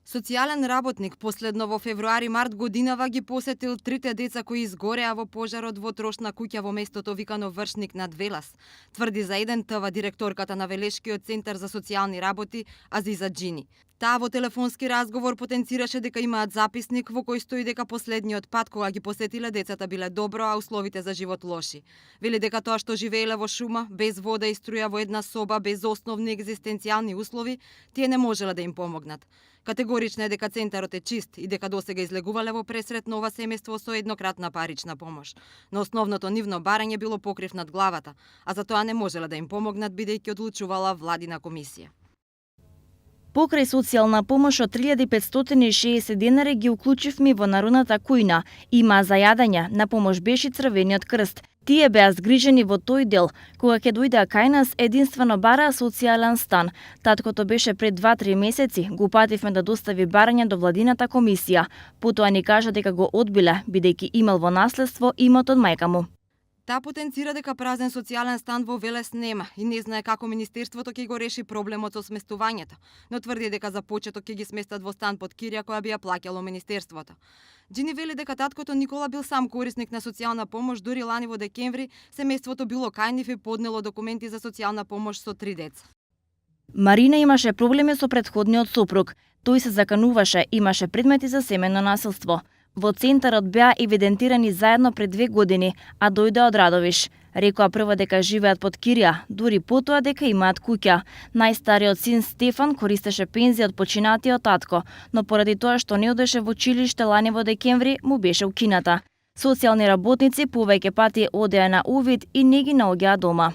Социјален работник последно во февруари-март годинава ги посетил трите деца кои изгореа во пожарот во трошна куќа во местото викано Вршник над Велас, тврди за 1 ТВ директорката на Велешкиот центар за социјални работи Азиза Джини. Таа во телефонски разговор потенцираше дека имаат записник во кој стои дека последниот пат кога ги посетиле децата биле добро, а условите за живот лоши. Вели дека тоа што живееле во шума, без вода и струја во една соба, без основни екзистенцијални услови, тие не можеле да им помогнат. Категорична е дека центарот е чист и дека досега излегувале во пресрет на ова семејство со еднократна парична помош. Но основното нивно барање било покрив над главата, а за тоа не можеле да им помогнат бидејќи одлучувала владина комисија. Покрај социјална помош од 3560 денари ги уклучивме во народната кујна. Има зајадење, на помош беше Црвениот крст. Тие беа згрижени во тој дел, кога ќе дојдеа кај нас единствено бараа социјален стан. Таткото беше пред 2-3 месеци, го упативме да достави барање до владината комисија. Потоа ни кажа дека го одбиле, бидејќи имал во наследство имот од мајка му. Таа потенцира дека празен социјален стан во Велес нема и не знае како министерството ќе го реши проблемот со сместувањето, но тврди дека за почеток ќе ги сместат во стан под кирја која би ја плаќало министерството. Джини вели дека таткото Никола бил сам корисник на социјална помош, дури лани во декември семејството било кај нив и поднело документи за социјална помош со 3 деца. Марина имаше проблеми со претходниот сопруг. Тој се закануваше, имаше предмети за семено насилство. Во центарот беа евидентирани заедно пред 2 години, а дојде од Радовиш. Рекоа прво дека живеат под кирја, дури потоа дека имаат куќа. Најстариот син Стефан користеше пензија од починатиот татко, но поради тоа што не одеше во училиште лани во декември, му беше укината. Социјални работници повеќе пати одеа на увид и не ги наоѓаа дома.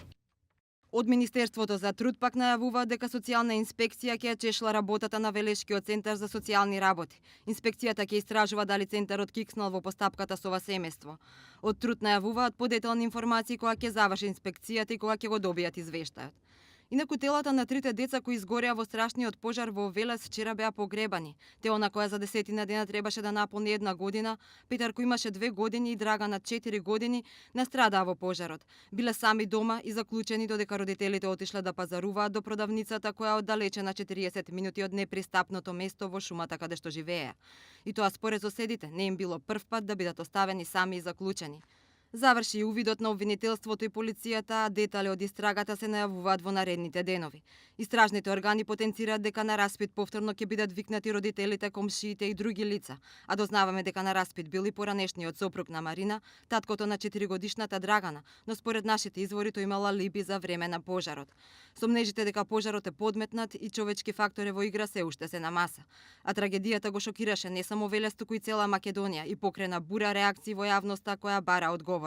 Од Министерството за труд пак најавуваат дека социјална инспекција ќе ја чешла работата на Велешкиот центар за социјални работи. Инспекцијата ќе истражува дали центарот кикснал во постапката со ова семејство. Од труд најавуваат подетални информации кога ќе заврши инспекцијата и кога ќе го добијат извештајот. Инаку телата на трите деца кои изгореа во страшниот пожар во Велес вчера беа погребани. Теона која за 10 дена требаше да наполни 1 година, Петар кој имаше 2 години и Драгана 4 години, настрадаа во пожарот. Биле сами дома и заклучени додека родителите отишле да пазаруваат до продавницата која оддалече на 40 минути од непристапното место во шумата каде што живееа. И тоа според соседите не им било прв пат да бидат оставени сами и заклучени. Заврши и увидот на обвинителството и полицијата, а детали од истрагата се најавуваат во наредните денови. Истражните органи потенцираат дека на распит повторно ќе бидат викнати родителите, комшиите и други лица, а дознаваме дека на распит бил и поранешниот сопруг на Марина, таткото на 4-годишната Драгана, но според нашите извори тој имал алиби за време на пожарот. Сомнежите дека пожарот е подметнат и човечки фактори во игра се уште се на маса. А трагедијата го шокираше не само Велес, туку и цела Македонија и покрена бура реакции во јавноста која бара одговорност.